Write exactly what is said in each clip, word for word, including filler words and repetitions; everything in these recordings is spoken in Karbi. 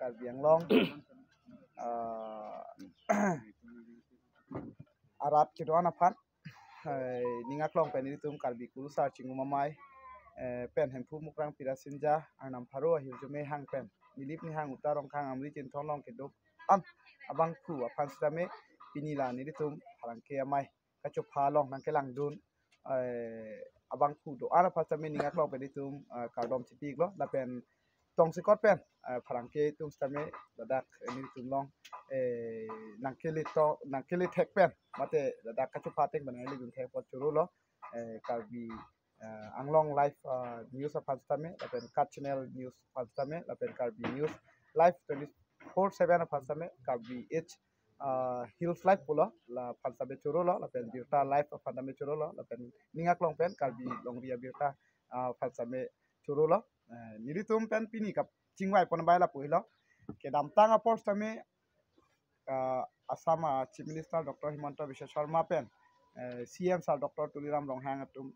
Karbi Anglong, ah, arat kedo-an aphan, eh, ning aklong pen nelitum Karbi Kurusar Chingrum Amei, eh, pen Hemphu Mukrang Pirasinja, Arnam Pharo ahirjume hang pen Nilip Nihang Uta Rongkhang Amri Chinthon along kedo-an abangphu aphan sitame pini la nelitum pherangke amei kachopha along nangkelangdun, eh, abangphu do-an aphan sitame ning aklong pen nelitum, eh, kardom chipi-iklo, lapen tongsekot pen, eh, pherangke atum sitame ladak, eh, nelitum along, eh, nangkele to, nangkele thek pen mate ladak kachopha ateng pen nangkele dun thek apot chorolo, eh, Karbi, eh, Anglong Live, eh, News aphan sitame, lapen Kutch Channel News aphan sitame, lapen Karbi News Live twenty-four seven aphan sitame, Karbi Age, eh, Hills Live pulo, la aphan sitame chorolo, lapen Birta Live aphan sitame chorolo, lapen ning aklong pen Karbi Longri Abirta, eh, aphan sitame chorolo. Eh, nelitum pen pini kachingvai pon abang lapu helo. Kedamtang apor sitame, eh, Assam, eh, Chief Minister Doctor Himanta Biswa Sarma pen, eh, C M Sir Doctor Tuliram Ronghang atum,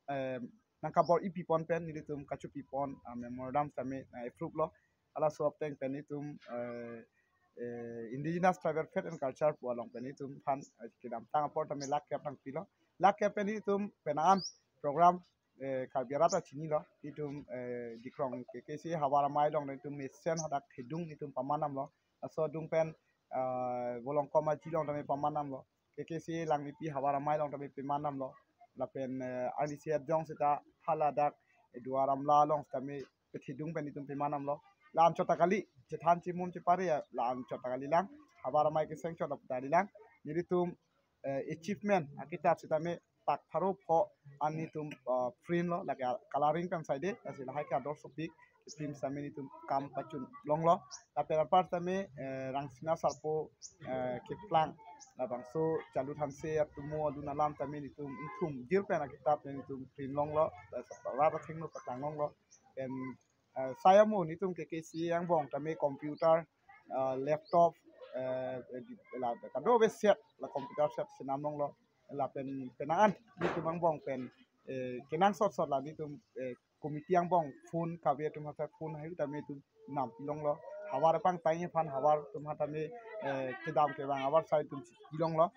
eh, nangkabor-i pipon pen nelitum kachopi pon, ah, memorandum sitame, ah, approve lo. Halaso ateng pen nelitum, eh, eh, Indigenous Tribal Faith and Culture pu along pen nelitum aphan, eh, kedamtang apor sitame lakh kep nangpilo. Lakh kep pen nelitum penang an program, eh, Karbi arat ta chinilo. Nelitum, eh, Dikrong K K C havar amei along nelitum mesen hadak thedung nelitum paman damlo. Laso adung pen, eh, Volongkom Aji along sitame paman damlo. K K C Langmepi havar amei along sitame paman damlo. Lapen, eh, arnisi adjong seta haladak, eh, Duar Amla along sitame pethedung pen nelitum paman damlo. La-an chot ta kali, chethan chimun chepare, la-an chot ta kali lang. Havar amei keseng chot ta kali lang. Nelitum, eh, achievement akitap sitame pak pharo pho an nelitum, eh, print lo, lake colouring pen side, lasi lahai ke ador sopik, print sitame nelitum kam pachun longlo. Lapen apar sitame, eh, Rangsina Sarpo, eh, keplang, labangso Chalu Thanse atumo alun alam sitame nelitum ingthum jir pen akitap nelitum print longlo, eh, rat athengno paklang longlo. Pen, eh, sai amo nelitum K K C angbong sitame computer, eh, laptop, eh, di-, la kadokave set, la computer set chenam longlo. Lapen penang an nelitum angbong pen, eh, kenangsot sot la nelitum, eh, committee angbong phone kave atum hathak phone haihui sitame nelitum nam longlo. Havar pangtai aphan havar atum hathak sitame, eh, kedam kevang havar sai nelitum si longlo.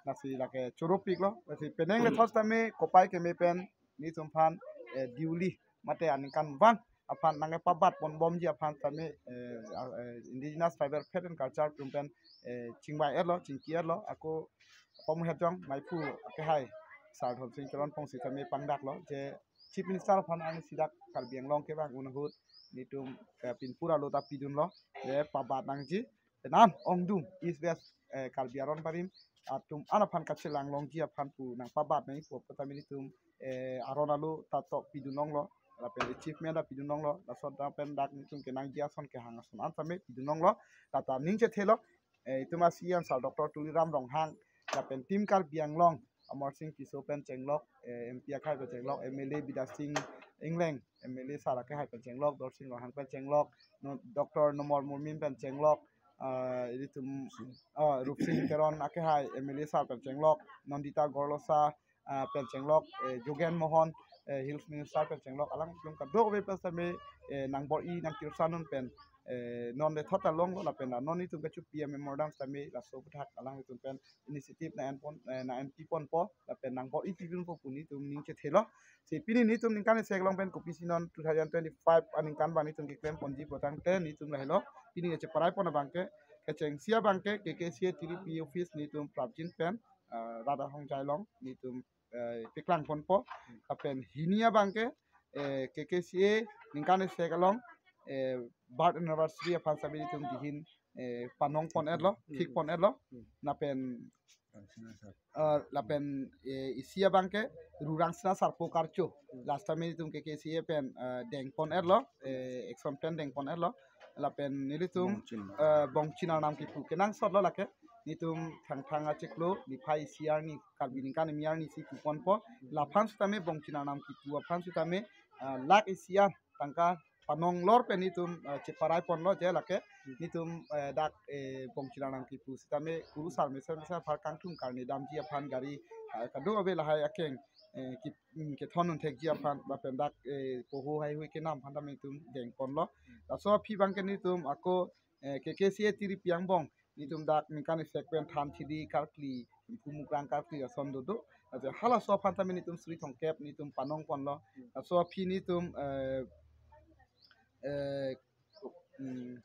Lasi lake choropiklo. Lasi penang le thos sitame kopai keme pen nelitum aphan, eh, duly mate aningkanvang aphan nangkepabat ponbomji aphan sitame, eh, ah, eh, Indigenous Tribal Faith and Culture atum pen, eh, chingvai-etlo, chingki-etlo, ako pamu hetjong maiphu akehai Sir Dhonsing Teron Phongsi sitame pangdaklo, je Chief Minister aphan arnisi dak Karbi Anglong kevang un ahut nelitum, eh, pinpur alo ta pidunlo, je pabat nangji, penang ongdung East West, eh, Karbi aron barim atum an aphan kachelang longji aphan pu nangpabat nangji pu apot sitame nelitum, eh, aron alo ta to pidun longlo, lapen achievement ta pidun longlo, laso ta pen dak nelitum kenangji ason kehang ason an sitame pidun longlo, ta ta ning chethelo, eh, itum a-C M Sir Doctor Tuliram Ronghang, lapen Team Karbi Anglong, Amarsing Tisso pen chenglok, eh, M P akehai pen chenglok, M L A Bidya Sing Engleng, M L A sir akehai pen chenglok, Dorsing Ronghang pen chenglok, no, Doctor Nomol Murmin pen chenglok, ah, ilitum, ah, Rupsing Teron akehai M L A sir pen chenglok, Nandita Gorlosa, ah, pen chenglok, eh, Jogen Mohan, eh, Hills Minister pen chenglok, alanglitum kadokave pen sitame, eh, nangbor-i nangkirsanun pen, eh, non le thot ta longlo lapen non nelitum kachopi a-memorandum sitame laso aphuthak alanglitum pen initiative nang-en pon, eh, nang-en pi ponpo lapen nangbor-i pidunpo pu nelitum ning chethelo. Si pini nelitum ningkan isi along pen kopisi non two thousand twenty-five aningkan abang nelitum keklem ponji pu tangte nelitum lahelo. Pini kacheparai pon abangke, kechengsi abangke K K C A T D P office nelitum prapjin pen, eh, rat ahongjai along nelitum, eh, paklang ponpo. Lapen hini abangke, eh, K K C A ningkan isi along, eh, birth anniversary aphan sitame nelitum dihin, eh, panong pon-etlo, thik pon-etlo. Lapen, eh, lapen, eh, isi abangke Ru Rangsina Sarpo karcho. Last time nelitum K K C A pen, eh, deng pon-etlo, eh, action plan deng pon-etlo. Lapen nelitum, Bongchin. Eh, Bongchin Arnam kipu kenangsotlo lake. Nelitum Thangthang achiklo, niphai isi arni, Karbi ningkan kimi arni si pu ponpo. Laphan sitame Bongchin Arnam kipu aphan sitame, eh, lakh isi an tangka panong lor pen nelitum, eh, cheparai ponlo je lake. Nelitum, eh, dak, eh, Bongchin Arnam kipu sitame kurusar mesen mesen aphan kangthum karne damji aphan gari, eh, kadokave lahai akeng, eh, ki, mm, kethon un thekji aphan lapen dak, eh, poho haihui kenam aphan sitame nelitum deng ponlo. Laso aphi abangke nelitum ako eh, K K C A tiripi angbong nitum dak ningkan isi pen than chidi karkli, Hemphu Mukrang karkli ason dodo. Aja halaso aphan tame nitum suri thomkep nitum panong ponlo. Laso aphi nitum, eh, eh, hmm,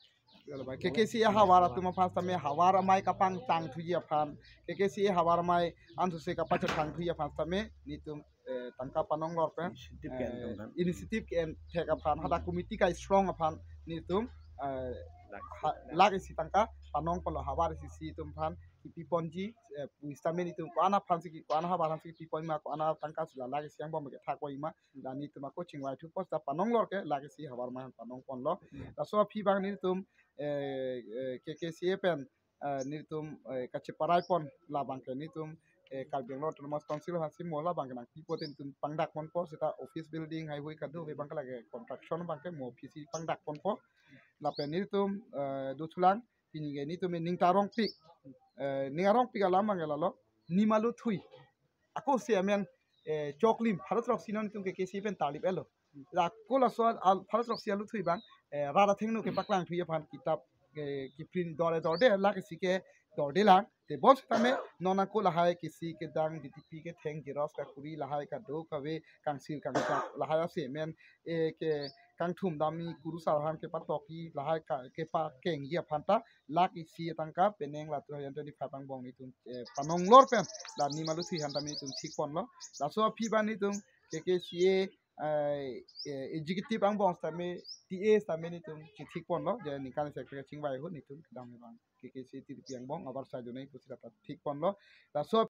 K K C A havar atum aphan tame havar amei kapangtang thuji aphan, K K C A havar amei ansose kapachethang thuji aphan tame nitum, eh, tangka panong lor pen, initiative ke-en eh, tong kan, initiative ke-en thek aphan, hadak committee kai strong aphan nitum, eh, lakh isi, ha-, lakh isi tangka panong ponlo, havar isi isi atum aphan kipi ponji, eh, pu sitame nitum ko-an aphan si ki, ko-an havar aphan si kipi pon ma, ko-an tangka si la lakh isi angbong ke thak pon ma, la nitum ako chingvai thu pos ta panong lor ke lakh isi havar amei panong ponlo. Hmm. Laso aphi abang nitum, eh, eh, K K C A pen, eh, nitum, eh, kacheparai pon labang ke nitum, eh, Karbi Anglong Autonomous Council aphan si mo labang ke nangpi pote nitum pangdak ponpo, seta office building haihui kadokave abang ke lake construction abang ke mo aphi si pangdak ponpo. Lapen nitum, eh, dothulang, pini ke nitum ning ta arongpik, eh, ning arongpik alam abang ke lalo, Nimalu Thui. Ako si amen, eh, choklim, pharo throksi non nitum K K C A pen tarlip elo. La ako laso al pharo throksi alu thui abang, eh, rat athengno kepaklang thuji aphan kitap, eh, kiprint dorde dorde, lakh isi ke dorde lang. Te bonsitame non ako lahai kisi kedang D T P ketheng xerox kakuri lahai kadokave kangsir kangchak lahai ase men, eh, ke kangthum damji kurusar aphan kepatokji lahai ka, kepakengji aphan ta lakh isi tangka penang la two thousand twenty-five angbong nitum, eh, panong lor pen la Nimalu Thui aphan tame nitum thik ponlo. Laso aphi abang nitum K K C A, eh, eh, executive angbong tame, T A tame nitum chethik ponlo, je ningkan isi ke chingvai ahut nitum kedam abang K K C A tiripi angbong abar sai donai pusi la ta thik ponlo. Laso